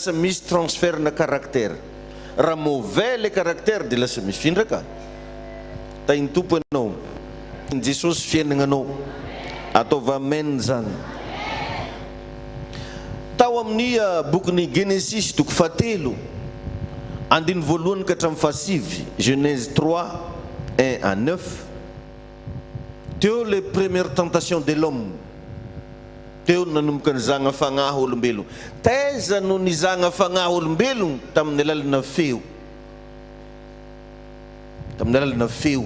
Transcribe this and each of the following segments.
lasa misy transfert-na caractère. Raha mauvais le caractère dia lasa mifindra ka. Tahin'ny Tompo ianao. Tahin'i Jesosy fiainagnanao. Ataovy amen zany. Tao amin'ny bokin'ny Genesisy toko fahatelo, andininy voalohany ka hatramin'ny fahasivy, Genèse 3, 1 à 9, teo le première tentation de l'homme. Teo no nanomboka nizahagna fagnahy olombelogno. Taiza no nizahagna fagnahy olombelogno? Tamin'ny alalana feo. Tamin'ny alalana feo.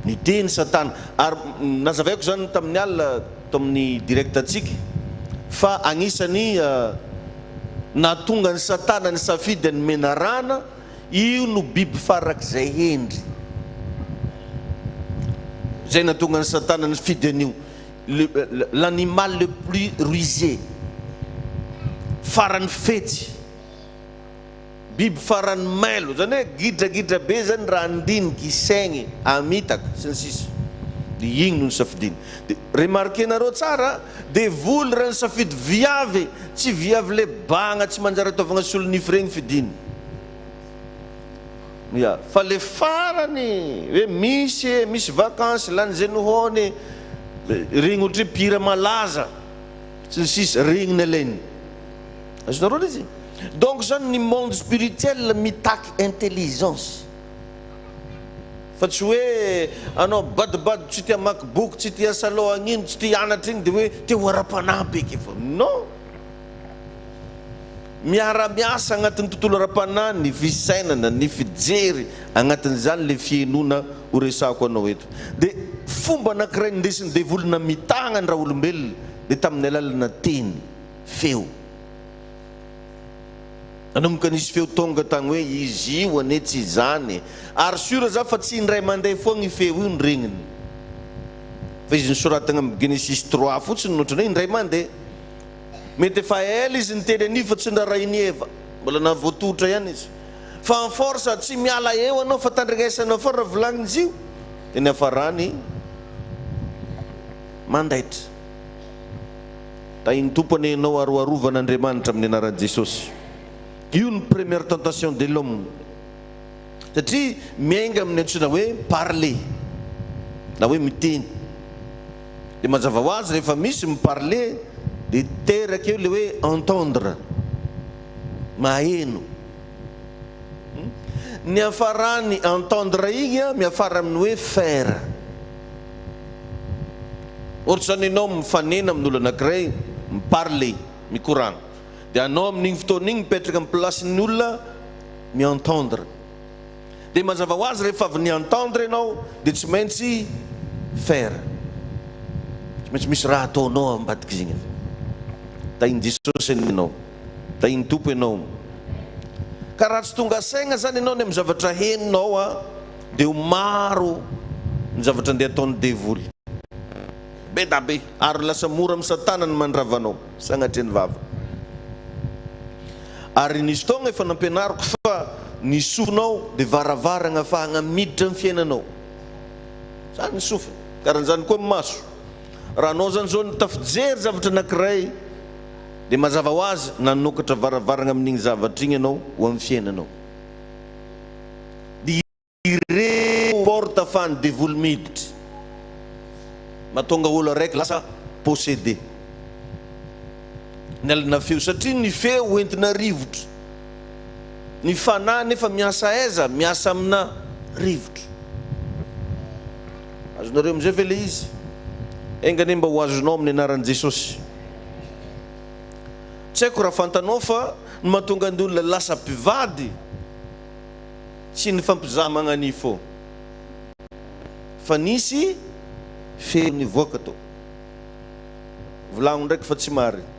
Niteny Satana. Ary nazavaiko izany tamin'ny alina tao amin'ny direct antsika fa agnisan'ny nahatonga an'i Satana nisafidy an'i menarana, io no biby farak'izay hendry. Izay nahatonga an'i Satana nifidy an'io. L'animal le plus rusé, farany fetsy, biby farany mailo, zany hoe gidragidra be zany raha handiniky, hisaigny, hamitaka, sy ny sisa Dia igny no nisafidiany. Dia remarquer-nareo tsara, devoly raha nisafidy viavy, tsy viavy le bagna tsy manjary ataovagna solonify regny fidiny. Ya, fa le farany hoe misy e, misy vacances, lany ze nohon e, regny ohatry hoe mpihira malaza sy ny sisa, regny ny alainy. Azonareo le izy? Donc zany ny monde spirituel mitaky intelligence. Fa tsy hoe anao badibady tsy te hamaky boky, tsy te hiasa loha hagnino, tsy te hianatra igny de hoe te ho ara-panahy be ke fa. Non! Miara-miasa agnatin'ny tontolo ara-panahy ny fisainana, ny fijery, agnatin'izany le fihenoana ho resahako anao eto. Dia fomba anankiray nindesin'ny devoly namitahagna ny raolombelona dia tamin'ny alalana teny, feo. Nanomboka nisy feo tonga tagny hoe izy io anie tsy izany e. Ary sûr za fa tsy indray mandeha foagna io feo io no regniny. Fa izy nosoratagna amin'ny Genesis trois fotsiny no ohatran'ny hoe indray mandeha. Mety efa ela izy niteny an'io fa tsy nirarahin'i Eva. Mbola nahavoatohitra ihany izy. Fa en force tsy miala eo anao fa tandrignesanao foana raha volagniny izy io dia niafarany mandaitra. Tahin'ny Tompo anie ianao ary ho arovan'Andriamanitra amin'ny anaran'i Jesosy. Io ny première tentation de l'homme. Satria miainga amin'ny antsoina hoe parler na hoe miteny. Dia mazava ho azy rehefa misy mi-parler dia teraka eo ilay hoe entendre, maheno. Ny hafarany entendre igny miafara amin'ny hoe faire. Ohatr'izany ianao mifanena amin'olo anankiray, mi-parler, mikoragna. Dia anao amin'igny fotoana igny mipetraka amin'ny place-n'ny olona mi-entendre. Dia mazava ho azy rehefa avy ni-entendre ianao dia tsy maintsy faire. Tsy maintsy misy raha ataonao ambadik'izigny avy eo. Tahin'i Jesosy anie ianao. Tahin'ny Tompo ianao. Ka raha tsy tonga saigna zany ianao ny amin'ny zavatra henonao a, dia ho maro ny zavatra andeha ataon'ny devoly. Be da be. Ary lasa mora amin'i satana ny mandrava anao. Sagnatria ny vava. Ary nisy fotoagna efa nampianariko fa ny sofinao dia varavaragna afahagna miditra amin'ny fiainanao. Zany ny sofina. Karan'izany koa ny maso. Raha anao zany zao tafijery zavatra anankiray dia mazava ho azy nanokatra varavaragna amin'igny zavatra igny ianao ho amin'ny fiainanao. Dia Ireo porte afahan'ny devoly miditra. Mahatonga olo araiky lasa possédé. Ny alina feo satria ny feo entina rivotra. Ny fanahy nefa miasa aiza? Miasa amina rivotra. Azonareo amizay ve le izy? Enga anie mba ho azonao amin'ny anaran'i Jesosy. Tsy haiko raha fantanao fa ny mahatonga ny olona lasa mpivady Tsy nifampizaha magnanifo fa nisy feo nivoaka tao. Volagno ndraiky fa tsy marigny.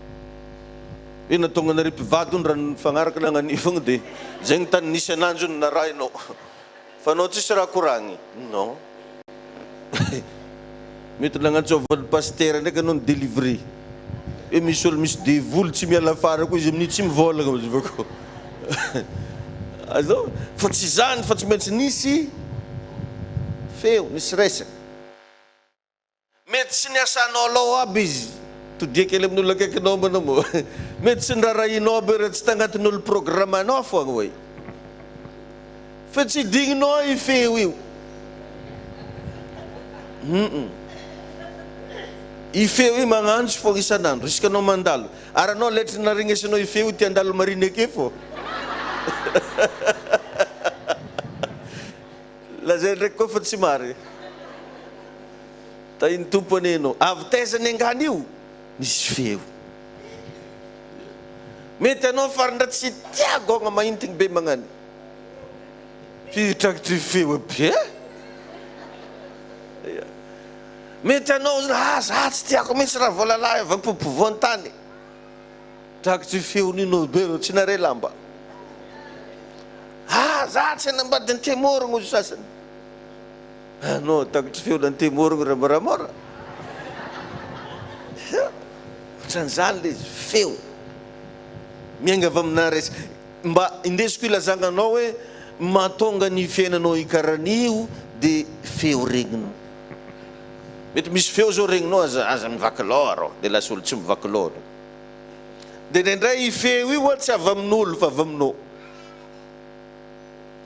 Hoe natonga anareo mpivady hono raha nifagnaraka nagnanifo igny de zegny tany nisy ananjy hono narahinao fa anao tsisy raha koragny. Non. Mety nagnantsôvan'ny pasitera ndraiky anao ni-délivrer. Hoe misy olo misy devoly tsy miala afara koa izy amin'io tsy mivôlagna izy bakeo. Azonao? Fa tsy izany fa tsy maintsy nisy feo, nisy resaka. Mety tsy niasanao alou aby izy. Todia kely amin'olo akaikinao mba anao moa. Mety tsy nirarahianao aby raha tsy tagnatin'olo programme-nao foagna hoe. Fa tsy digninao io feo io. Hum. Io feo io magnantso fogna isan'andro, isaka anao mandalo. Ary anao letry naregnesanao io feo io te handalo marine ake fô. Lazainy ndraiky koa fa tsy marigny. Tahin'ny Tompo anie ianao. Avy taiza ny angano io? Misy feo. Mety anao fa ndra tsy tia gôgna mahintigny be magnano. Fitrakitry feo be. Mety anao ah za tsy tiako mihitsy raha vao lalahy avy ampovoan-tany. Trakitry feon'ino be reo tsy nare lamba. Ah za tsy hanambady antemorogno hozy sasany. Anao takatry feon'antemorogno raha moramora. Ohatran'izany le izy, feo. Miainga avy amina res. Mba indesiko ilazagna anao hoe mahatonga ny fiainanao hikaran'io de feo regninao. Mety misy feo zao regninao aza aza mivaky loha rô, de lasa olo tsy mivaky loha anao. De indraindray io feo io tsy avy amin'olo fa avy aminao.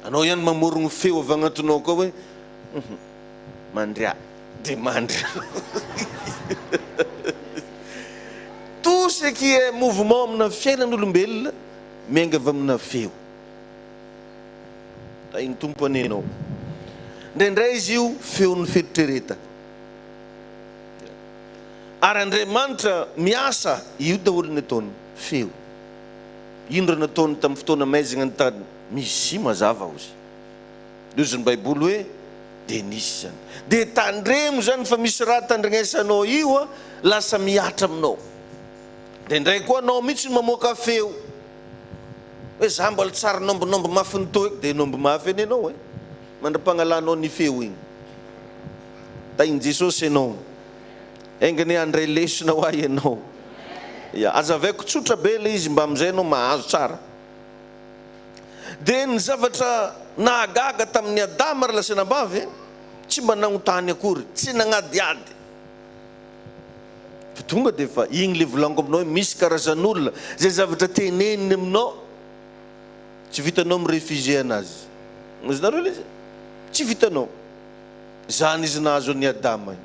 Anao ihany mamorogno feo avy agnatinao akao hoe hum mandria de mandry anao. Tout ce qui est mouvement amina fiainan'olombelona miainga avy amina feo. Tahin'ny Tompo anie ianao. Indraindray izy io feon'ny fieritreretana. Ary Andriamanitra miasa, io daholo ny ataony, feo. Ino raha nataony tamin'ny fotoana maizina ny tany? Misy mazava hozy. Hozy ny Baiboly hoe dia nisy izany. Dia tandremo izany fa misy raha tandrignesanao io a, lasa mihatra aminao. Indraindray koa anao mihitsy no mamoaka feo. Hoe za mbola tsary nombnomby mafy ny tohiko dia nomby mafy anie ianao e. Mandra-pagnalanao ny feo igny. Tahin'i Jesosy ianao. Enga anie handray lesona ho ahy ianao. Ya, azavaiko tsotra be ilay izy mba amin'izay ianao mahazo tsara. Dia ny zavatra nahagaga tamin'i Adama ry lahy sy anabavy, tsy mba nagnontany akory, tsy nagnadihady. Fa tonga dia efa igny le volaniko aminao hoe misy karazan'olona izay zavatra teneniny aminao tsy vitanao mi-refuser anazy. Azonareo ilay izy? Tsy vitanao. Zany izy nahazo an'i Adama io.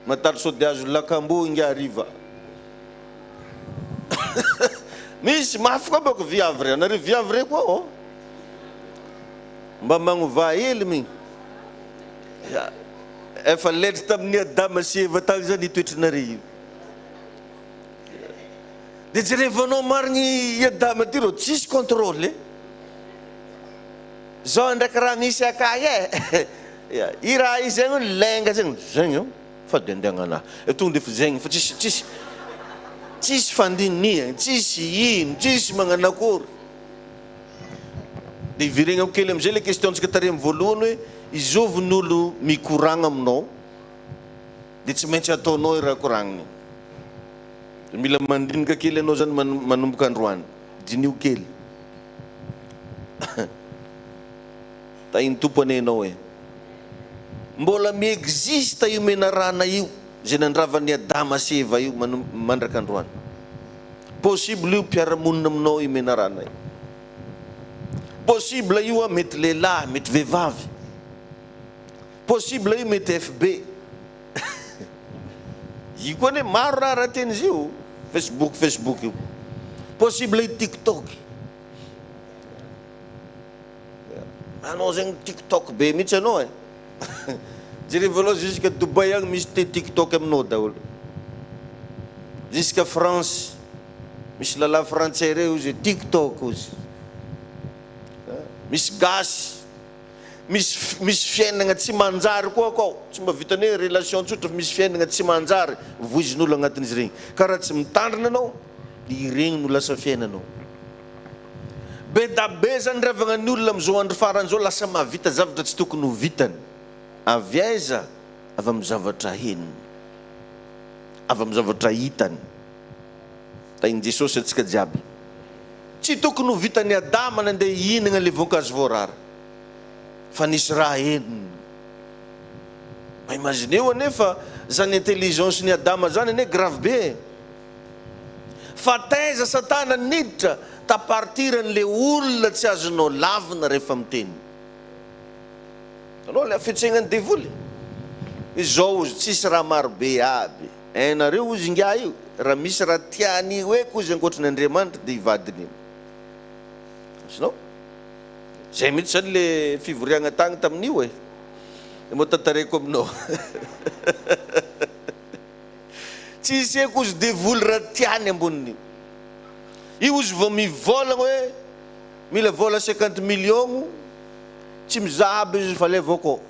Matahotra sao dia azon'ny lakambo ingahy hariva. Misy mafy koa bako viavy reo. Nareo viavy reo koa ô. Mba magnovà hely migny. Ya. Efa letry tamin'i Adama sy Eva tagny zany io toetrinareo io. Dia jerevanao marigny i Adama ty rô tsisy contrôle e. Zao ndraiky raha misy akay e. Ya, i raha i zegny hono lenga zegny, zegny io fa de andeha hagnana, e tonga de efa zegny fa tsisy tsisy tsisy fandinihagna, tsisy ino, tsisy magnano akory. De iveregnako kely amizay le question-tsika tary amy voalohany hoe izôvy ny olo mikoragna aminao de tsy maintsy ataonao i raha koragniny igny. De mila mandinika kely anao zany manomboka androany, diniho kely. Tahin'ny Tompo anie ianao e! Mbola mi-existe io menarana io izay nandravan'i Adama sy Eva io mandraka androany. Possible io mpiara-monina aminao io menarana io. Possible io an, mety lehilahy, mety vehivavy. Possible io mety FB. Io koa anie maro raha raha-teny izy io, Facebook Facebook io. Possible io TikTok. Anao zegny tiktok be mihitsy anao e. Jerevo aloha jusque Dubaï agny misy te tiktok aminao daholo. Jusque France misy lalahy frantsay reo izy tiktok ozy. Misy gasy misy misy fiainagna tsy manjary koa akao. Tsy mba vitan'ny hoe relation tsotra fa misy fiainagna tsy manjary voizin'olo agnatin'izy regny. Ka raha tsy mitandrina anao iregny no lasa fiainanao. Be da be zany ravagna ny olona amizao andro farany zao lasa mahavita zavatra tsy tokony ho vitany. Avy aiza? Avy amin'ny zavatra henony. Avy amin'ny zavatra hitany. Tahin'i Jesosy antsika jiaby. Tsy tokony ho vitan'i Adama ny andeha hihinagna le voankazo voarara. Fa nisy raha henony. Mba imagineo anie fa zany intelligence-n'i Adama zany anie grave be e. Fa taiza satana niditra ta partir an'le olona tsy azonao lavina rehefa miteny. Hitanao le hafetsenan'ny devoly? Izao ozy tsisy raha marobe aby. Hainareo ozy ingahy io, raha misy raha tiany hoeko ozy ankoatry ny Andriamanitra dia ivadiny io. Azonao? Zay mihitsy zany le fivoriagna tagny tamin'io e. Dia mba tantaraiko aminao. Tsisy haiko ozy devoly raha tiany ambonin'io. Io ozy vao mivôlagna hoe mila vôla cinquante millions, tsy mizaha aby izy fa alaivo akao.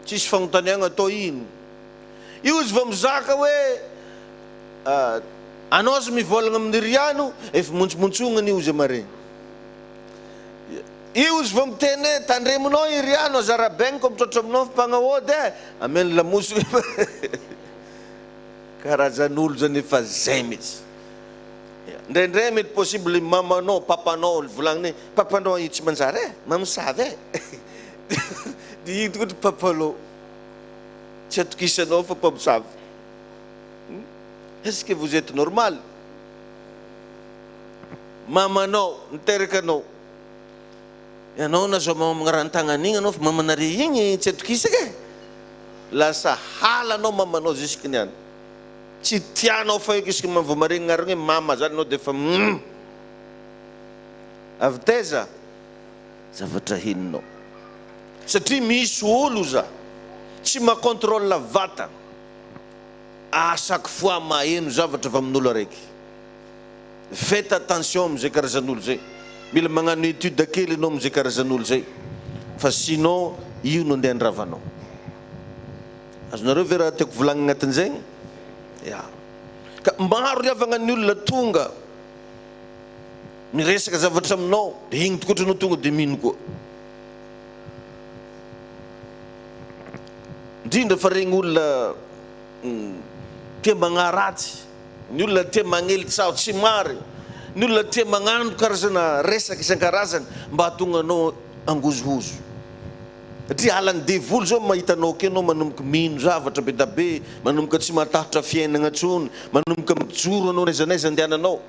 Tsisy fagnontaniagna atao ino. Io ozy vao mizaka hoe anao aza mivôlagna amin'ny Riano, efa montsomontsognana io ozy amaregny. Io ozy vao miteny hoe tandremonao i Riano aza rabaigny ko mitrôtra aminao ny mpagnaody e, ameno lamosiny karazan'olo zany efa zay mitsy. Indraindray mety possible mamanao, papanao volagniny hoe papanao io tsy manjary e, mamosavy e, de iny tonga de papanao tsy atokisanao fa mpamosavy. Est ce que vous etes normal? Mamanao niteraka anao, ianao na zao mamagna rano-tagnana igny anao fa mamanare igny tsy atokisaka e! Lasa halanao mamanao jusque niany. Tsy tianao fa eo isaka vao maregny agnarana hoe mama zany anao defa humm! Avy taiza? Zavatra henonao. Satria misy olo za tsy ma controle vatana à chaque fois maheno zavatra avy amin'olo araiky. Faites attention amin'izay karazan'olo zay. Mila magnano étude kely ianao amin'izay karazan'olo zay fa sinon io no andeha handravanao. Azonareo ve raha tiako volagnina agnatin'izay? Ya. Ka maro ry havagna ny olona tonga miresaka zavatra aminao dia igny tokoatra anao tonga dia mino koa. Indrindra fa regny olona tia magnaratsy. Ny olona tia magnely tsaho tsy marina, ny olona tia magnano karazana resaka isan-karazany mba hahatonga anao hangozohozo. Satria halan'ny devoly zao mahita anao akeo anao manomboka mino zavatra be da be, manomboka tsy mahatahotra fiainagna intsony, manomboka mijoro anao n'aiza n'aiza andehananao.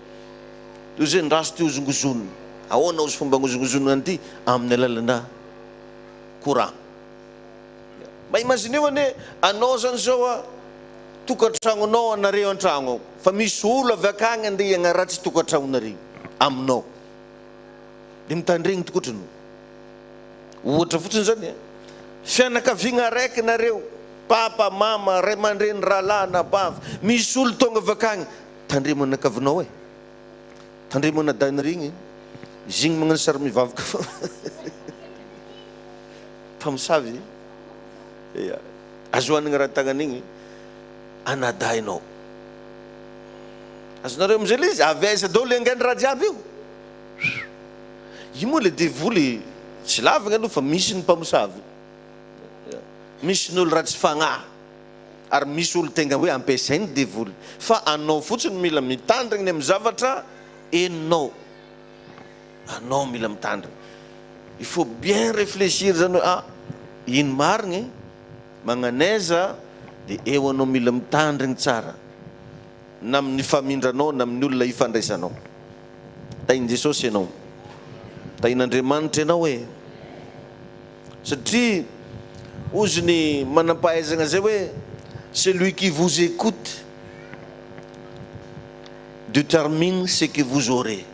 Toy izay ndraso ty hozongozonina. Ahoana ozy fomba agnozongozonana an'ity? Amin'ny alalana courant. Mba imagineo anie anao zany zao a tokantragnonao anareo antragno ao fa misy olo avy akagny andeha hiagnaratsy tokantragnonareo aminao de mitandregny tokotra anao ohatra fotsiny zany e fianakaviagna araiky nareo papa mama ray aman-dreny rahalahy anabavy misy olo tonga avy akagny tandremo anakavinao e tandremo anadahinareo igny izy igny magnano sary mivavaka fa Mpamosavy e! Azo hohanigny raha tagnana igny anadahinao. Azonareo amizay le izy? Avy aiza daholo engainy raha jiaby io? Io moa le devoly tsy lavigny aloha fa misy ny mpamosavy, misy ny olo ratsy fagnahy ary misy olo tegna hoe ampiasainy devoly fa anao fotsiny mila mitandrigny amy zavatra henonao. Anao mila mitandrina. Il faut bien réfléchir zany hoe ah ino marigny e, magnanaiza de eo anao mila mitandrigny tsara na amin'ny famindranao na amin'ny olona ifandraisanao. Tahin'i Jesosy ianao. Tahin'Andriamanitra ianao e. Satria hozy ny manampahaizagna zay hoe celui qui vous écoute determine ce que vous aurez.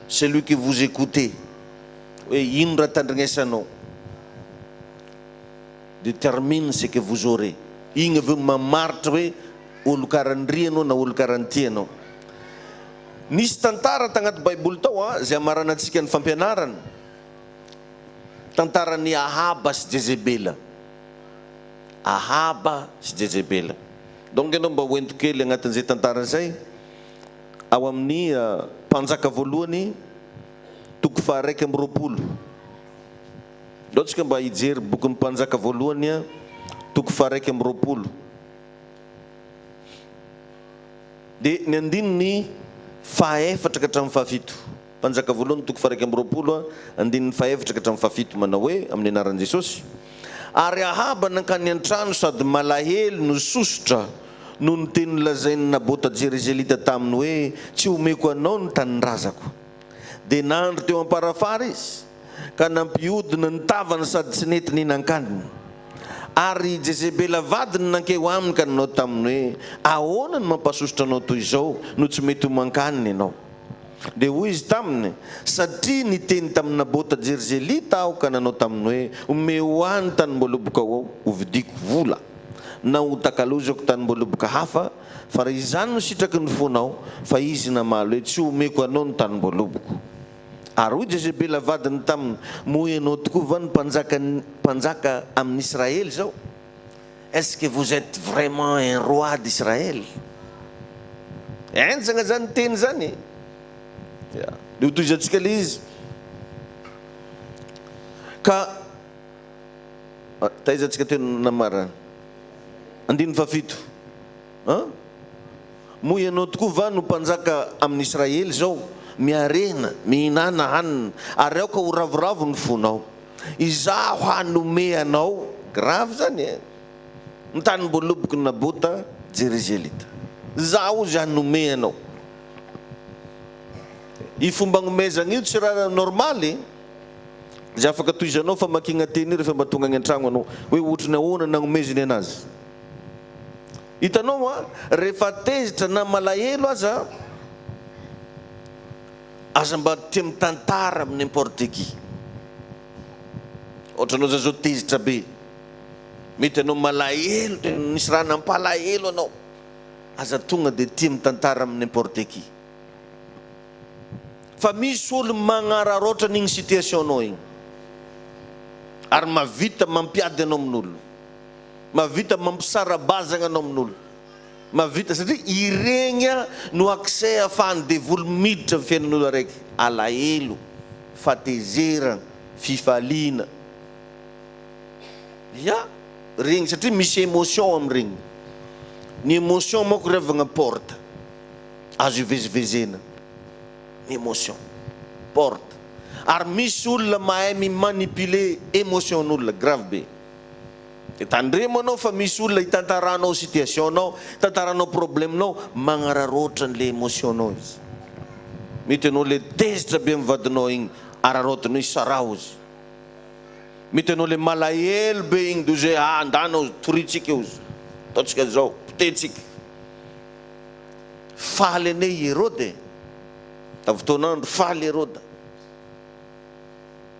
Celui que vous écoutez, hoe ino raha tandrignesanao, determine ce que vous aurez. Igny avy eo mamaritra hoe olo karaha-ndry anao na olo karaha-nty anao. Nisy tantara tagnaty Baiboly tao a, zay amaranantsika ny fampianarana, tantaran'i Ahaba sy Jezebela. Ahaba sy Jezebela. Donc ianao mba ho ento kely agnatin'izay tantara izay, ao amin'ny Mpanjaka voalohany toko faha-21. Ndao tsika mba hijery bokin'ny Mpanjaka voalohany toko faha-21. Dia ny andininy fahaefatra ka hatramin'ny fahafito. Mpanjaka voalohany toko faha-21 andininy fahaefatra ka hatramin'ny fahafito manao hoe, amin'ny anaran'i Jesosy. Ary Ahaba nankany an-trano sady malahelo no sosotra noho ny teny nolazain'i Nabota Jerizelita taminy hoe, Tsy homeko anao ny tanindrazako. Dia nandry teo am-parafara izy, ka nampihodina ny tavany sady tsy nety nihinan-kanina. Ary i Jezebela vadiny nankeo aminy ka nanao taminy hoe, Ahoana no mampasosotra anao toy izao, no tsy mety homan-kanina ianao? Dia hoy izy taminy, Satria niteny tamin'i Nabota Jerzelita aho ka nanao taminy hoe, Omeo ahy ny tanimboalobokao ao, hovidiako vola, na hotakalozako tanimboaloboka hafa, fa raha izany no sitraky ny fonao, fa izy namaly hoe, Tsy homeko anao ny tanimboaloboko. Ary hoy Jezebela vadiny taminy, Moa ianao tokoa va no mpanjakan'ny mpanjaka amin'i Israely izao? Est-ce que vous êtes vraiment un roi d'Israël? Henjana zany teny zany e. Ya, de hotohizantsika le izy. Ka taiza antsika teo namarana? Andininy fahafito. An? Moa ianao tokoa va no mpanjaka amin'i Israely izao? Miarena, mihinàna hanina, ary aoka ho ravoravo ny fonao. Izaho hanome anao, grave izany e, ny tanim-boalobok'i Nabota Jerizelita. Izaho hozy hanome anao. Io fomba agnomezagna io tsy raha normaly e. Izay afaka tohizanao famakiagna teny io rehefa mba tonga agny an-tragno anao, hoe ohatry ny ahoana nagnomezany anazy. Hitanao an, rehefa tezitra na malahelo aza, aza mba tia mitantara amin'ny n'importe qui. Ohatra anao zany zao tezitra be, mety anao malahelo, tena nisy raha nampalahelo anao, aza tonga dia tia mitantara amin'ny n'importe qui. Fa misy olo magnararaotra an'igny situation-nao igny, ary mahavita mampiady anao amin'olo. Mahavita mampisara-bazagna anao amin'olo. Mahavita satria iregny no accès ahafahan'ny devoly miditra amin'ny fiainan'olo araiky. Alahelo, fahatezerana, fifaliana. Ya, regny satria misy émotion amin'iregny. Ny émotion manko ry havagna porte azo ivezivezena. Ny émotion, porte. Ary misy olona mahay mi-manipuler émotion-n'olona, grave be. Dia tandremo anao fa misy olona hitantaranao situation-nao, hitantaranao problème-nao, magnararaotra an'le émotion-nao izy. Mety ianao le tezitra be amin'ny vadinao igny, araraotiny hoe saraho izy. Mety ianao le malahelo be igny dia ozy hoe ah andana ozy, toritsika ozy, ataontsika zao, potehitsika. Faly anie i Heroda e! Tamin'ny fotoan'andro, faly Heroda.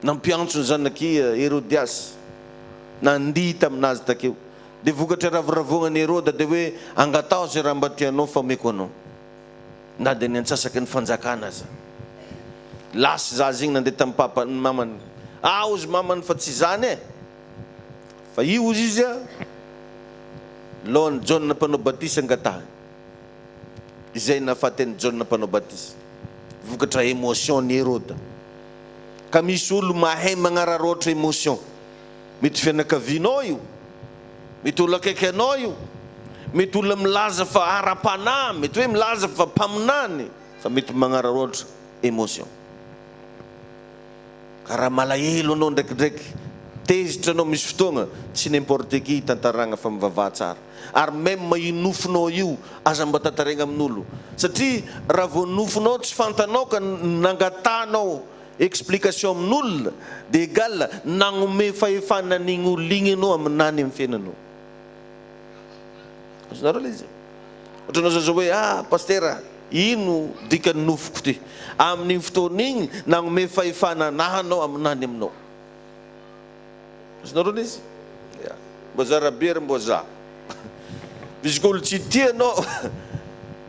Nampiantso ny zanak'i Herodiasy, nandihy tamin'azy takeo. Dia vokatry ravoravoagnan'i Heroda dia hoe, Angataho izay raha mba tianao fa omeko anao, na dia ny antsasaky ny fanjakana aza. Lasa zaza igny nandeha tamin'ny papa, ny mamany. Ah, hozy mamany fa tsy izany e! Fa io hozy izy a, lohan'i Jaona mpanao batisa angatahiny. Izay nahafaty an'i Jaona mpanao batisa. Vokatra émotion n'i Heroda. Ka misy olo mahay magnararaotra émotion. Mety fianakavianao io, mety olo akaiky anao io, mety olona milaza fa ara-panahy, mety hoe milaza fa mpaminany, fa mety magnararaotra émotion. Ka raha malahelo anao ndraikindraiky, tezitra anao misy fotoagna, tsy n'importe qui hitantaragna fa mivavaha tsara. Ary même io nofinao io aza mba tantaraigna amin'olo. Satria raha vao nofinao tsy fantanao ka nangatahanao explication amin'olona dia égal nagnome fahefana an'igny olona igny anao haminany amin'ny fiainanao. Azonareo le izy? Ohatranao zao zao hoe ah pastera ino dikan'ny nofiko ty? Amin'igny fotoana igny nagnome fahefana anahy anao haminany aminao. Azonareo le izy? Ya. Mbo za rabe ary mbo za. Misy koa olo tsy tia anao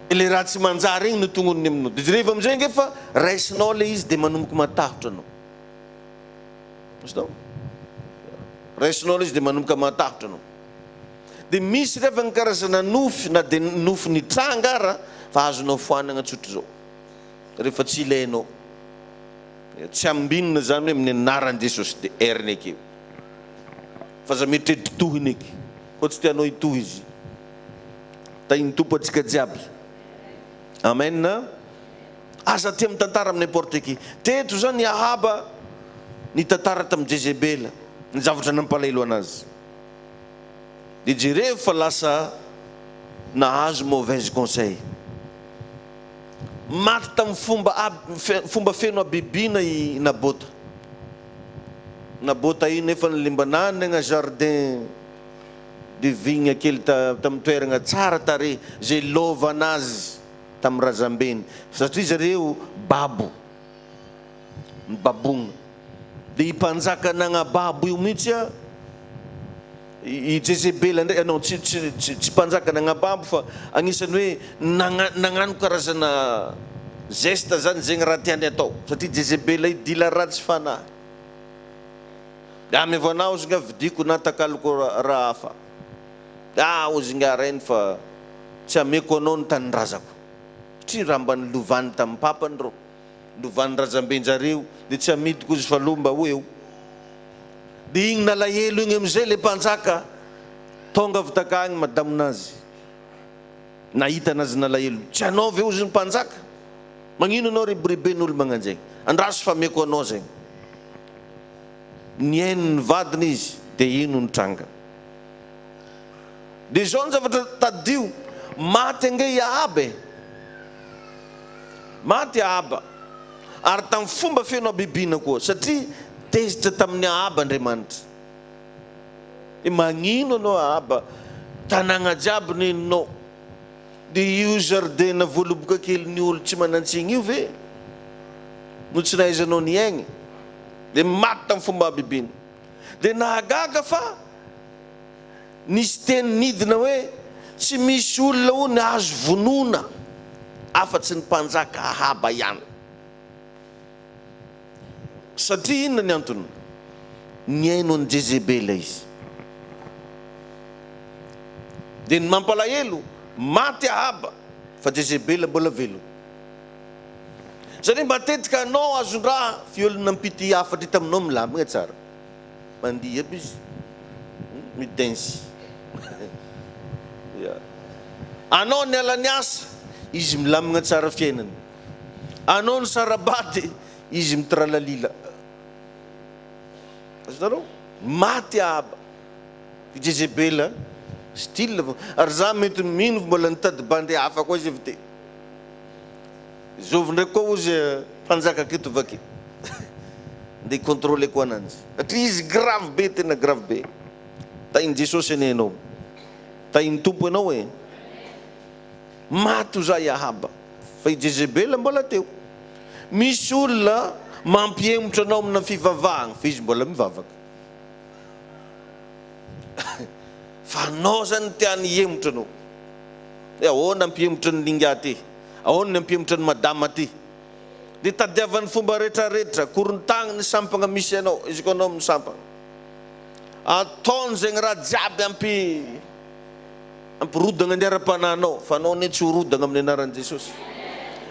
le raha tsy manjary igny no tognoniny aminao. De jereva amizay ange fa raisinao le izy de manomboka matahotra anao. Azonao? Raisinao le izy de manomboka matahotra anao. De misy refa ny karazana nofy na de nofy nitranga ara fa azonao foanagna tsotra zao. Rehefa tsy ilainao. Tsy ambinina zany hoe amin'ny anaran'i Jesosy de eriny ekeo. Fa aza mieritreritra tohiny eky. Koa tsy tianao hitohy izy. Tahin'ny Tompo antsika jiaby. Amen. Aza tia mitantara amin'ny n'importe qui. Teto zany i Ahaba nitantara tamin'i Jezebela ny zavatra nampalahelo anazy. Dia jerevo fa lasa nahazo mauvaise conseil. Maty tamin'ny fomba fomba feno habibiana i Nabota. Nabota io nefa le mba nanagna jardin de vigne kely tamin'ny toeragna tsara tarehy zay lôvana azy tamin'ny razambeny satria zareo babo, nibabogna. Dia i mpanjaka nagnababo io mihitsy a, i Jezebela ndray, non tsy tsy tsy mpanjaka nagnababo fa agnisan'ny hoe nagna nagnano karazana geste zany zegny raha tiany atao satria Jezebela io dila ratsy fanahy. Dia amevo anah ozy nga vidiko na takaloko raha hafa. Dia ah ozy nga rainy fa tsy ameko anao ny tanindrazako satria raha mba nilovany tamin'ny papany reo. Lovan'ny razamben-jareo dia tsy amidiko izy fa aloha mba ho eo. Dia igny nalahelo igny amizay le mpanjaka tonga avy takagny madamonazy nahita anazy nalahelo, tsy anao ve ozy ny mpanjaka? Magnino anao reboriben'olo magnanjegny? Andraso fa ameko anao zegny. Nihaino ny vadiny izy dia ino nitranga? Dia izao ny zavatra tadidio, maty ange i Ahaba e! Maty Ahaba, ary tamin'ny fomba feno habibiana koa, satria tezitra tamin'i Ahaba Andriamanitra. Dia magnino anao Ahaba, tanàgna jiaby neninao, dia io jardin-na voaloboka kelin'ny olo tsy manan-tsiny io ve no tsy nahaizanao niaigny? Dia maty tamin'ny fomba habibiana. Dia nahagaga fa Nisy teny nidina hoe, Tsy misy olona hono azo vonoina afa-tsy ny mpanjaka Ahaba ihany. Satria inona ny antony? Nihaino an'i Jezebela izy. Dia ny mampalahelo, maty Ahaba, fa Jezebela mbola velona. Izany hoe matetika anao azon-draha fiolona nampity hafatra taminao milamina tsara. Mandihy aby izy, mi-dance. Ya. Anao niala niasa, izy milamigna tsara fiainany. Anao nisara-bady, izy mitralalila. Azonareo? Maty Ahaba. I Jezebela, style vao. Ary za mety mino fa mbola nitady bandy hafa koa izy avy teo. Zovy ndraiky koa ozy mpanjaka aketo vaky ndeha hi-contrôler koa ananjy satria izy grave be tena grave be. Tahin'i Jesosy anie ianao. Tahin'ny Tompo ianao e. Maty oza i Ahaba fa i Jezebela mbola teo. Misy olona mampihemotra anao amina fivavahagna fa izy mbola mivavaka. Fa anao zany tiany hihemotra anao. Hoe ahoana hampihemotra ny lingahy ty? Ahoana ny hampihemotra an'i madama ty? Dia tadiavany fomba retraretra, korontagny ny sampagna misy anao, izy koa anao amin'ny sampagna. Ataony zegny raha jiaby hampi hampirodagna ny ara-panahinao, fa anao anie tsy ho rodagna amin'ny anaran'i Jesosy.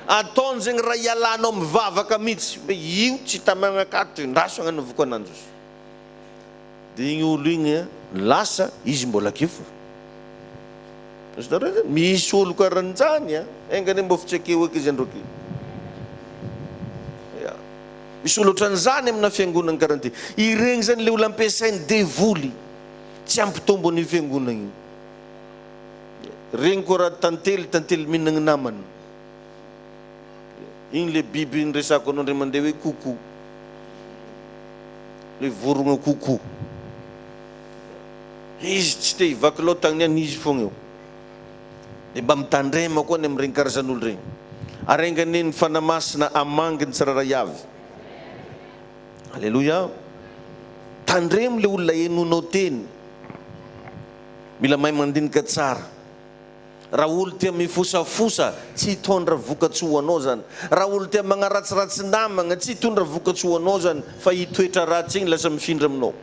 Ataony zegny raha hialanao mivavaka mihitsy, hoe io tsy tamagna akato io, ndraso agnanovako ananjy. Dia igny olo igny lasa, izy mbola akeo fô. Azonareo ve? Misy olo karanjany a! Enga anie mbô tsy akeo eky izy andro aky. Ya. Misy olo otran'izany amina fiangonana karan'ity. Iregny zany le olo ampiasain'ny devoly tsy hampitombo an'io fiangonana io. Regny koa raha tantely, tantely mihinagna namana. Igny le biby niresahako anao ndray mandeha hoe coucou. Le vorogna coucou. Izy tsy te hivaky loha tagny any izy fogna eo. De mba mitandrema koa ny amin'ireny karazan'olo regny. Ary enga anie ny Fanahy Masina hamangy ny tsirairay avy. Aleloia. Tandremo le olona henoinao teny. Mila mahay mandinika tsara. Raha olo tia mifosafosa, tsy hitondra vokatsoa ho anao zany. Raha olo tia magnaratsiratsy namagna, tsy hitondra vokatsoa ho anao zany, fa i toetra ratsy igny lasa mifindra aminao.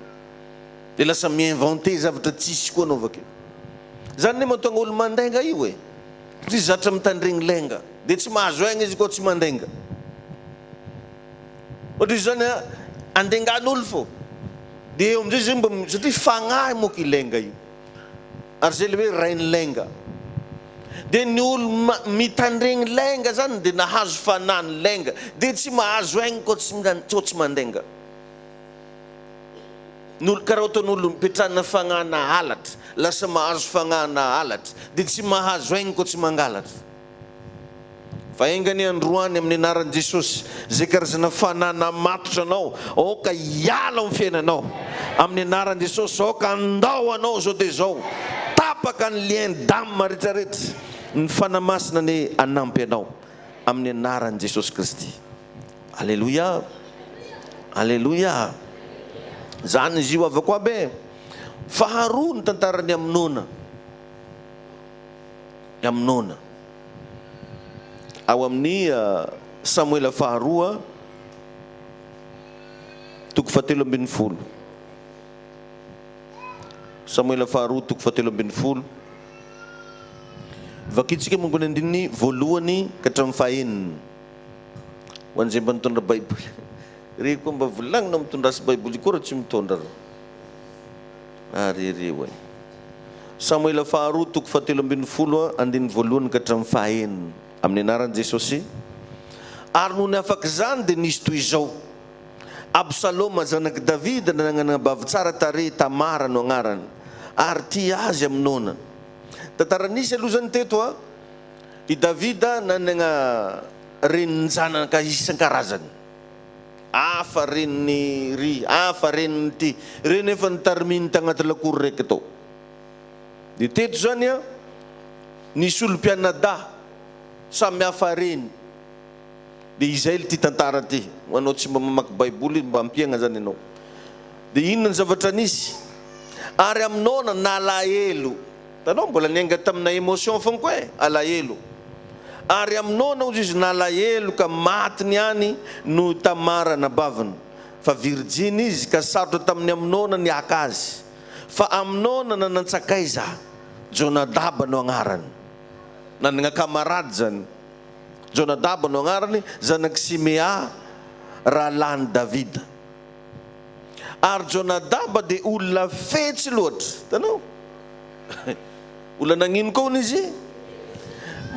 Dia lasa mi-inventer zavatra tsisy koa anao avakeo. Zany anie mahatonga olo mandainga io e. Satria zatra mitandregny lainga. Dia tsy mahazo aigna izy koa tsy mandainga. Ohatra izy zany a, andaingan'olo fô. Dia eo amizay izy mba, satria fagnahy moka i lainga io. Ary zay le hoe rain'ny lainga. Dia ny olo mitandregny lainga zany dia nahazo fanahy ny lainga. Dia tsy mahazo aigna koa tsy mandainga. Ny olo karaha ohatran'olo mipetrahana fagnahana halatra, lasa mahazo fagnahana halatra, dia tsy mahazo aigny koa tsy mangalatra. Fa enga anie androany amin'ny anaran'i Jesosy izay karazana fanahy namatotra anao aoka hiala ao amin'ny fiainanao. Amin'ny anaran'i Jesosy aoka handao anao izao dia izao. Tapaka ny lien d'âme rehetrarehetra. Ny Fanahy Masina anie hanampy anao amin'ny anaran'i Jesosy Kristy. Aleloia! Aleloia! Zany izy io havako aby e! Faharoa ny tantaran'i Amnona. Amnona. Ao amin'ny Samoela faharoa toko fahatelo ambin'ny folo. Samoela faharoa toko fahatelo ambin'ny folo. Vakintsika momba ny andininy voalohany ka hatramin'ny fahenina. Ho an'izay mba nitondra Baiboly. Re koa mba volagnina mitondrasy Baiboly koa raha tsy mitondra reo. Ary reo e. Samoela faharoa toko fahatelo ambin'ny folo andininy voalohany ka hatramin'ny fahaenina. Amin'ny anaran'i Jesosy. Ary nony afaka izany dia nisy toy izao, Absaloma zanak'i Davida nanana anabavy tsara tarehy, Tamara no agnarany, ary tia azy Amnona. Tantara nisy aloha izany teto a. I Davida nanana renin-janaka isan-karazany. Hafa reniny ry, hafa reniny ty. Reny efa nitariminy tagnaty lakoro raiky tao. Dia teto zany an, nisy olom-pianadahy samy hafa reny. Dia izay lty tantara ty. Ho anao tsy mba mamaky baiboly mba ampiagna zany ianao. Dia inona ny zavatra nisy? Ary Amnona nalahelo. Hitanao, mbola niainga tamina émotion foana koa e, alahelo. Ary Amnona hozy izy nalahelo ka matiny ihany noho Tamara anabaviny, fa virijiny izy ka sarotra tamin'i Amnona ny haka azy. Fa Amnona nanan-tsakaiza, Jonadaba no agnarany. Nanagna camarade zany. Jonadaba no agnarany, zanak'i Simea, rahalahin'i Davida. Ary Jonadaba dia olona fetsy loatra. Hitanao? Olona nagnino koa hono izy?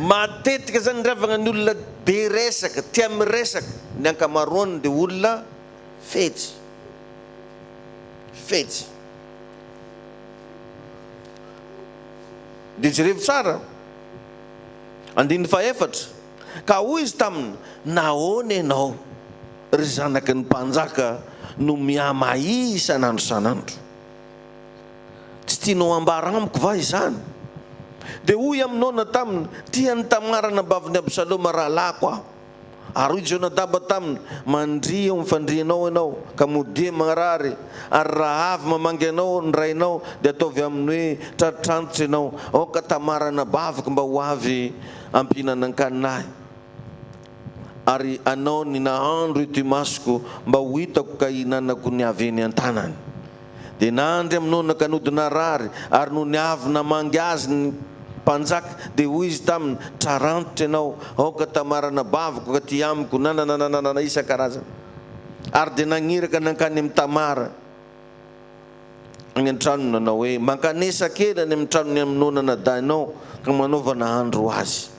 Matetika zany ndravagna ny olona be resaka, tia miresaka, ny ankamaroany dia olona fetsy. Fetsy. Dia jerevo tsara. Andininy fahefatra. Ka hoy izy taminy, Nahoana ianao, ry zanaky ny mpanjaka, no mihamahihy isan'andro isan'andro? Tsy tianao hambara amiko va izany? Dia hoy Amnona taminy, Tia an'i Tamara anabavin'i Absaloma rahalahiko aho. Ary hoy Jonadaba taminy, Mandria eo amin'ny fandrianao ianao, ka modia marary, ary raha avy mamangy anao ny rainao, dia ataovy aminy hoe, Tratrantitra ianao, aoka Tamara anabaviko mba ho avy hampihinanan-kanina ahy, ary anao ny nahandro eto imasoko, mba ho hitako ka hihinanako ny avy eny an-tanany. Dia nandry Amnona ka nody narary, ary nony avy namangy azy ny mpanjaka, dia hoy izy taminy, Trarantitra ianao, aoka Tamara anabaviko ka aty amiko, nananananana isan-karazany. Ary dia nagniraka nankany amin'i Tamara any an-tranony nanao hoe, Mankanesa kely any amin'ny tranon'i Amnona anadahinao, ka manaova nahandro ho azy.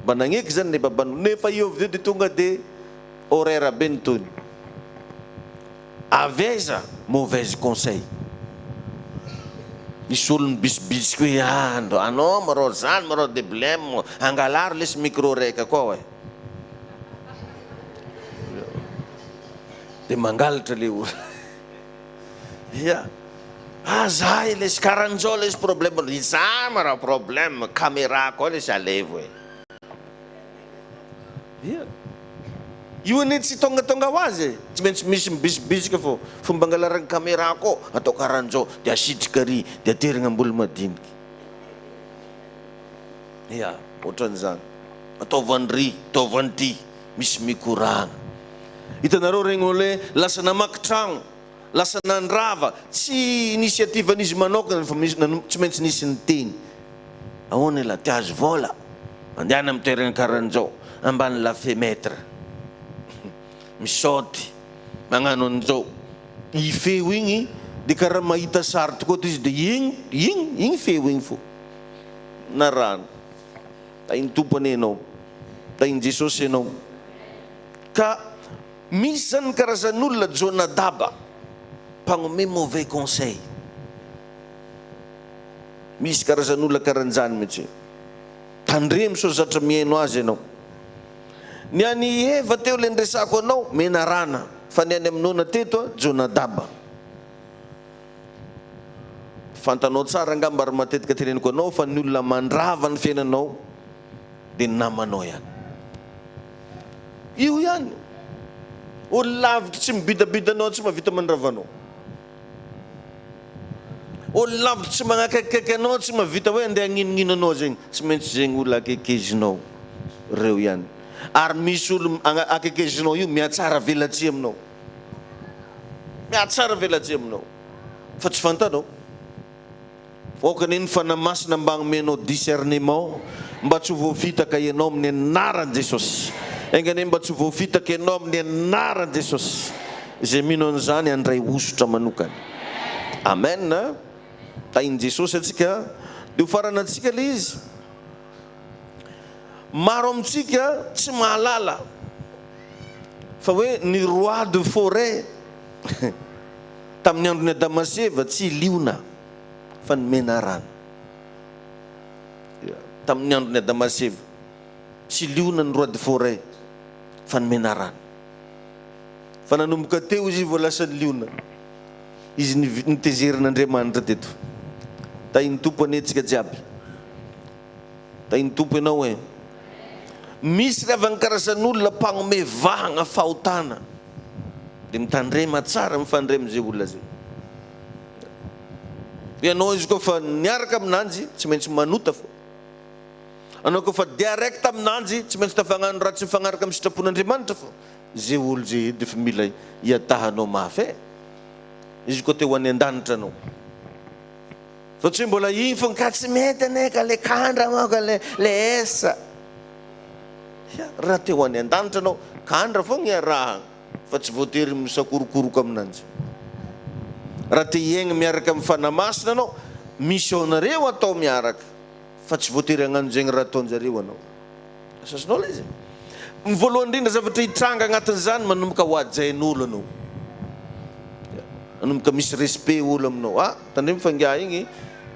Mba nagneky izany ilay babanao, nefa io avy eo dia tonga dia horaire be ny tohiny. Avy aiza mauvaise conseil? Misy olo mibisibisiky hoe ah anao marô zany marô deblem angalaro lesy micro raika koa oe. De mangalatra le olo. Ya. Ah zahay lesy karanzao lesy problème, iza ma raha problème caméra koa lesy alevo e. Ia. Io anie tsy tongatonga ho azy e. Tsy maintsy misy mibisibisika fô. Fomba angalarany caméra koa atao karanzao de asitrika ary de aterigna ambolo madiniky. Ia, ohatran'izany. Ataovy an'ry, ataovy an'ity, misy mikoragna. Hitanareo regny olo hoe lasa namaky tragno, lasa nandrava, tsy initiative-n'izy manokana fa misy nanomboka tsy maintsy nisy niteny. Ahoana elah, te hahazo vola? Mandehana amin'ny toerana karan'izao, ambany la fenêtre, misaoty, magnano an'izao. I feo igny dia karaha mahita sary tokoa to izy dia igny, igny, igny feo igny fô narahana. Tahin'ny Tompo anie ianao, tahin'i Jesosy ianao. Ka misy zany ny karazan'olona Jonadaba. Mpagnome mauvais conseil. Misy karazan'olona karan'izany mihitsy. Tandremo sao zatra mihaino azy ianao. Ny an'i Eva teo ilay niresahako anao, menarana, fa ny an'i Amnona teto, Jonadaba. Fantanao tsara angamba ary matetika teneniko anao fa ny olona mandrava ny fiainanao dia ny namanao ihany. Io ihany. Olona lavitra tsy mibidabida anao tsy mahavita mandrava anao. Olona lavitra tsy magnakaikikaiky anao tsy mahavita hoe andeha hagninognino anao zegny. Tsy maintsy zegny olona akekezinao reo ihany. Ary misy olo akekezinao io mihatsara velatsihy aminao. Mihatsara velatsihy aminao. Fa tsy fantanao. Aoka anie ny Fanahy Masina mba hanome anao discernement mba tsy ho voafitaka ianao amin'ny anaran'i Jesosy. Enga anie mba tsy ho voafitaka ianao amin'ny anaran'i Jesosy. Izay mino an'izany handray hosotra manokana. Amen. Tahin'i Jesosy antsika. Dia ho faranantsika ilay izy. Maro amintsika tsy mahalala fa hoe ny roi de forêt Tamin'ny andron'i Adama sy Eva, tsy liona fa ny menarana. Tamin'ny andron'i Adama sy Eva, tsy liona ny roi de forêt fa ny menarana. Fa nanomboka teo izy vao lasa liona. Izy notezerin'Andriamanitra teto. Tahin'ny Tompo anie tsika jiaby. Tahin'ny Tompo ianao e. Misy ry havana karazan'olona mpagnome vahagna fahotana. Dia mitandrema tsara mifandray amin'izay olona izay. Ianao izy koa fa niaraka aminanjy tsy maintsy manota fô. Anao koa fa direct aminanjy tsy maintsy tafagnano raha tsy mifagnaraka amin'ny sitrapon'Andriamanitra fô. Ze olo ze edy efa mila iatahanao mafy e. Izy koa te ho any an-danitra anao. Fa tsy hoe mbola iny fogna ka tsy mety anie ka le kandra manko le le essa. Ya, raha te ho any an-danitra anao, kandra fogna iarahagna fa tsy voatery misakorokoroka aminanjy. Raha te hiaigna miaraka amin'ny Fanahy Masina anao, mission-nareo atao miaraka fa tsy voatery hagnano zegny raha ataon-jareo anao. Azonao ilay izy? Ny voalohany indrindra zavatra hitranga agnatin'izany manomboka ho hajain'olo anao. Manomboka misy respect olo aminao. Ah, tandremo fa ingahy igny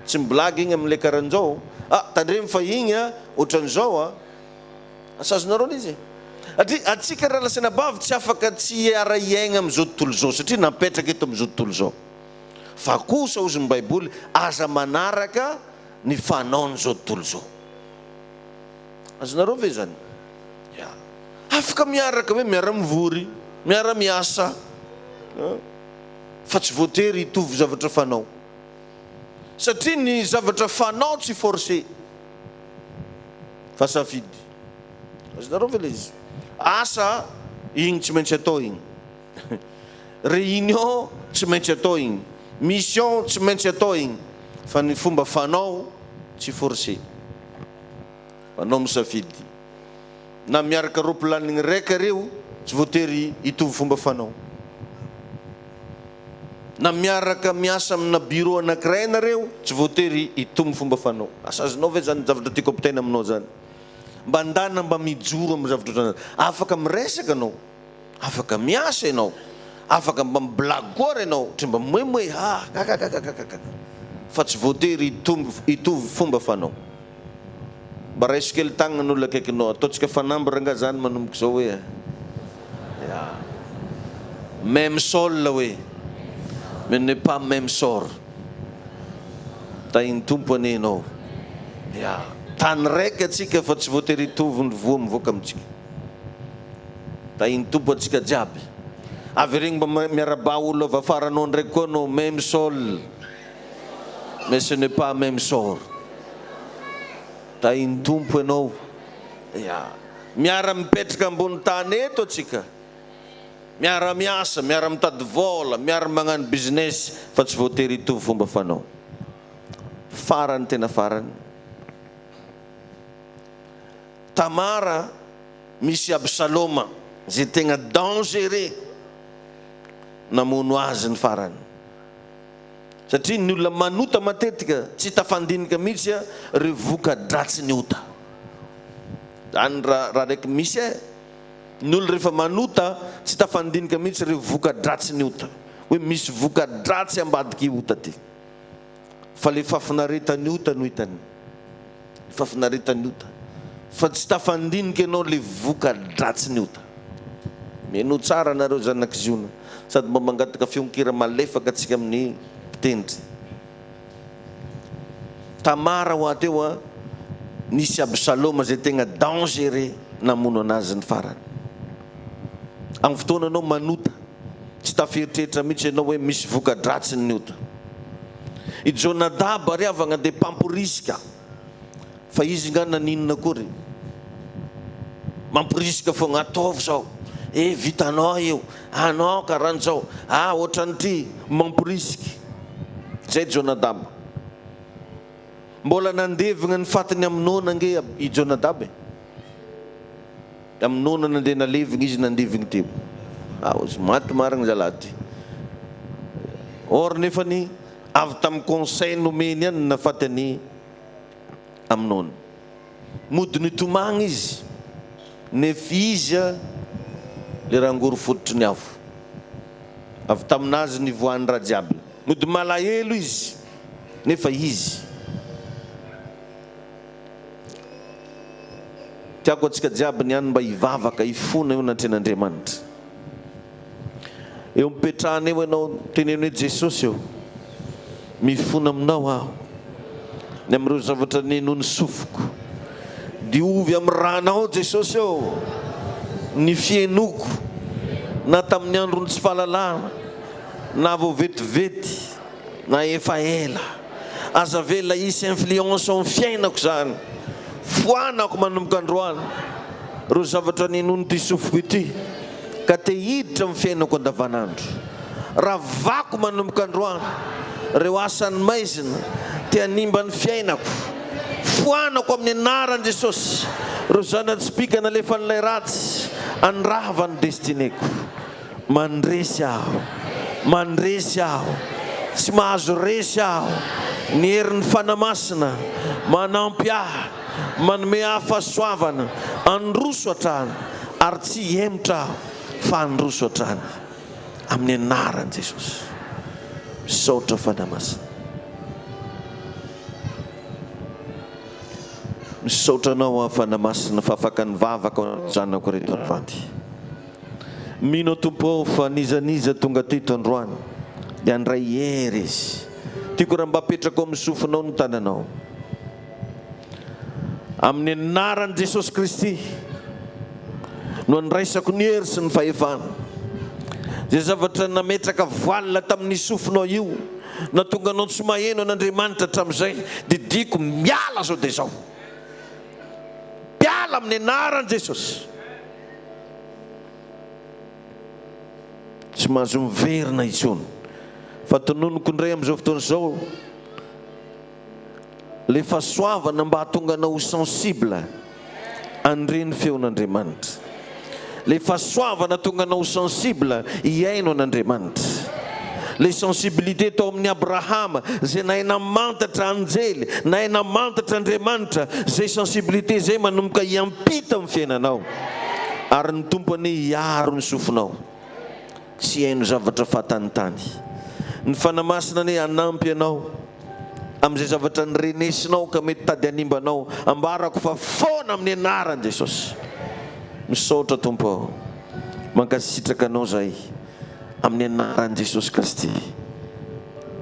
tsy mi-blague igny amin'ilay karan'izao. Ah, tandremo fa igny a ohatran'izao a. Asa azonareo ilay izy? Satria antsika rahalahy sy anabavy tsy afaka tsy hiara-hiaigna amin'izao tontolo izao satria napetraka eto amin'izao tontolo izao. Fa kosa hozy ny Baiboly, aza manaraka ny fanaon'izao tontolo izao. Azonareo ve izany? Ya. Afaka miaraka hoe miara-mivory, miara-miasa, fa tsy voatery hitovy zavatra fanao. Satria ny zavatra fanao tsy forcé, fa safidy. Azonareo ve ilay izy? Asa, igny tsy maintsy atao igny. Réunion tsy maintsy atao igny. Mission tsy maintsy atao igny. Fa ny fomba fanao tsy forcé. Anao misafidy. Na miaraka ropilanigny raika reo tsy voatery hitovy fomba fanao. Na miaraka miasa amina bureau anakiray nareo tsy voatery hitomby fomba fanao. Asa azonao ve zany zavatra tiako ampitaina aminao zany? Mba ndana mba mijoro amin'ny zavatra ohatran'zany. Afaka miresaka anao. Afaka miasa ianao, afaka mba mi-blague koa ary ianao, ohatra mba mimoemoe ha kakakakakakaka fa tsy voatery hitombo hitovy fomba fanao. Mba raiso kely tagnana ny olona akaikinao, ataontsika fanamby rangah zany manomboka izao hoe ya même sol hoe mais n'est pas même sort. Tahin'ny Tompo anie ianao. Ya tany raika antsika fa tsy voatery hitovy ny voa mivoaka amintsika. Tahin'ny Tompo antsika jiaby. Averigno mba miarabà olo avy afara anao ndraiky koa anao même sol mais ce n'est pas même sort. Tahin'ny Tompo ianao. Ya. Miara mipetraka ambony tany eto antsika. Miara miasa, miara mitady vôla, miara magnano business fa tsy voatery hitovy fomba fanao. Farany tena farany. Tamara misy Absaloma zay tegna dangereux namono azy ny farany satria ny olona manota matetika tsy tafandinika mihitsy reo voka-dratsin'ny ota zany raha raha raiky misy e ny olona rehefa manota tsy tafandinika mihitsy reo voka-dratsin'ny ota. hoe misy voka-dratsy ambadik'y ota ty. Fa le fahafinaretan'ny ota no hitany. Fahafinaretan'ny ota. Fa tsy tafandinika ianao le voka-dratsin'ny ota. Mihainoa tsara nareo zanak'i Ziona. Sady mba mangataka feon-kira malefaka antsika amin'ny mpitendry. Tamara hoa teo a, nisy Absaloma izay tegna dangereux namono anazy ny farany. Amin'ny fotoana anao manota, tsy tafieritreritra mihitsy ianao hoe misy voka-dratsiny ny ota. I Jonadaba ry havagna dia mpamporisika, fa izy nga naninona akory? Mamporisika fogna, ataovy zao, eh vitanao io, anao karan'zao, ah ohatran'ity, mamporisika. Zay Jonadaba. Mbola nandevigna ny fatin'i Amnona ange i Jonadaba e. Amnona nandeha nalevigna izy nandevigny teo. Ah ozy maty marigny zalahy ty. Or nefany avy tamin'ny conseil nomeny ihany no nahafaty an'i Amnona. Mody nitomagny izy nef izy le rangory fototry ny afo. Avy taminazy nivoahan'ny raha jiaby. Mody malahelo izy nefa izy. Tiako antsika jiaby niany mba hivavaka hifona eo anatrehan'Andriamanitra. Eo mipetrahana eo ianao teneno hoe Jesosy ô, mifona aminao aho ny amin'ireo zavatra nenoin'ny sofiko. Diovy amin'ny ranao Jesosy ô ny fihenoko na tamin'ny andron'ny tsy fahalalana na vao vetivety na efa ela. Aza avela hisy influence ao amin'ny fiainako izany. Foanako manomboka androany ireo zavatra ninoan'ity sofiko ity ka te hiditra amin'ny fiainako andavanandro. Ravako manomboka androany ireo asan'ny maizina te hanimba ny fiainako. Foanako amin'ny anaran'i Jesosy ireo zana-tsipìka nalefan'ilay ratsy handrava ny destinée-ko. Mandresy aho, mandresy aho, tsy mahazo resy aho, ny herin'ny Fanahy Masina manampy ahy, manome ahy fahasoavana, handroso hatrany, ary tsy hihemotra aho fa handroso hatrany, amin'ny anaran'i Jesosy. Misaotra Fanahy Masina. Misaotra anao aho Fanahy Masina fa afaka nivavaka ho an'ny zanako ireto androany. Mino aho Tompo ô fa n'iza n'iza tonga teto androany dia handray hery izy. Tiako raha mba apetrako amin'ny sofinao ny tananao. Amin'ny anaran'i Jesosy Kristy no andraisako ny hery sy ny fahefana. Izay zavatra nametraka voile tamin'ny sofinao io, nahatonga anao tsy maheno an'Andriamanitra hatramin'izay, didiako miala zao dia izao. Miala amin'ny anaran'i Jesosy. Tsy mahazo miverina intsony. Fa tononiko indray amin'izao fotoana izao ilay fahasoavana mba hahatonga anao ho sensible handre ny feon'Andriamanitra. Ilay fahasoavana hahatonga anao ho sensible hihaino an'Andriamanitra. Ilay sensibilité tao amin'i Abrahama izay nahay namantatra anjely, nahay namantatra Andriamanitra, izay sensibilité izay manomboka hiampita amin'ny fiainanao. Ary ny Tompo anie hiaro ny sofinao tsy hihaino zavatra fahatanitany. Ny Fanahy Masina anie hanampy anao amin'izay zavatra nirenesinao ka mety tady hanimba anao. Ambarako fa foana amin'ny anaran'i Jesosy. Misaotra Tompo ô. Mankasitraka Anao zahay amin'ny anaran'i Jesosy Kristy.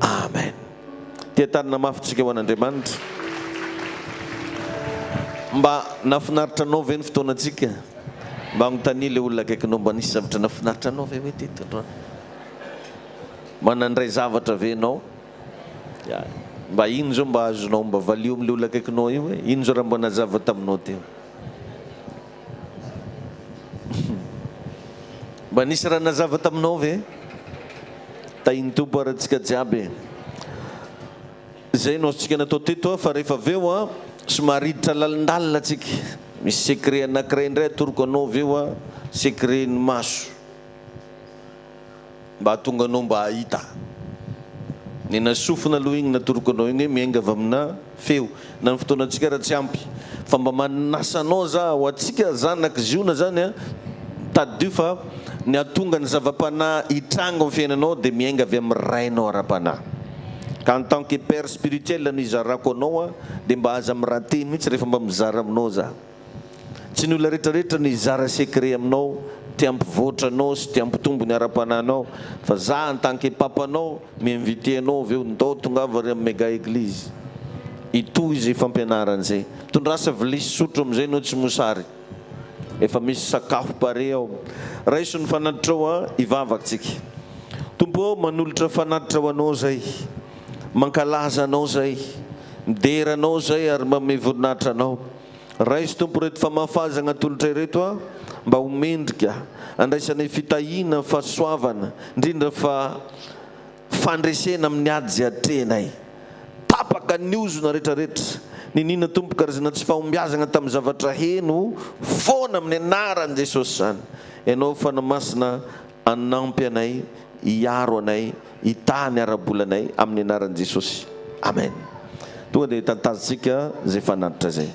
Amen. Tia tanana mafy tsika ho an'Andriamanitra. Mba nafinaritra anao ve ny fotoanantsika? Mba anontania ilay olona akaikinao mba nisy zavatra nafinaritra anao ve hoe teto androany? Mba nandray zavatra ve ianao? Ya. Mba ino zao mba azonao mba valio amin'ilay olona akaikinao io hoe ino zao raha mba nazava taminao teo? Mba nisy raha nazava taminao ve? Tahin'ny Tompo ary antsika jiaby e. Izay no azontsika natao teto fa rehefa avy eo an, somary hiditra lalindalina tsika. Misy secret anankiray indray atoroko anao avy eo an, secret ny maso. Mba hahatonga anao mba hahita. Nena sofina aloha igny natoroko anao igny hoe miainga avy amina feo. Na ny fotoanantsika ara tsy ampy. Fa mba manasa anao za, ho antsika zanak'i Ziona zany an, Tadidio fa ny hahatonga ny zava-panahy hitranga ao amin'ny fiainanao dia miainga avy amin'ny rainao ara-panahy. Ka en tant que père spirituel no hizarako anao dia mba aza mi-rater mihitsy rehefa mba mizara aminao za. Tsy ny olona rehetrarehetra no hizara secret aminao, te hampivoatra anao sy te hampitombo ny ara-panahinao, fa za en tant que papanao mi-inviter anao avy eo, ndao tongava ary amin'ny mega eglise. Hitohy izay fampianarana izay. Tondrasa vilia sy sotro amin'izay ianao tsy mosary. Efa misy sakafo pare ao. Raiso ny fanatitrao a, hivavaka tsika. Tompo ô, manolotra fanatitra ho Anao zay. Mankalaza Anao zay. Midera Anao zay ary manome voninahitra Anao. Raiso Tompo ireto famafazagna atolotra ireto a, mba ho mendrika andraisanay fitahiana, fahasoavana, indrindra fa fandresena amin'ny ady izay atrehinay. Tapaka ny ozona retraretra. Niniana Tompo karazana tsy fahombiazagna tamin'ny zavatra heno foana amin'ny anaran'i Jesosy izany. Ianao Fanahy Masina hanampy anay, hiaro anay, hitaha ny ara-bolanay amin'ny anaran'i Jesosy. Amen. Tonga dia tantazontsika izay fanatitra izay.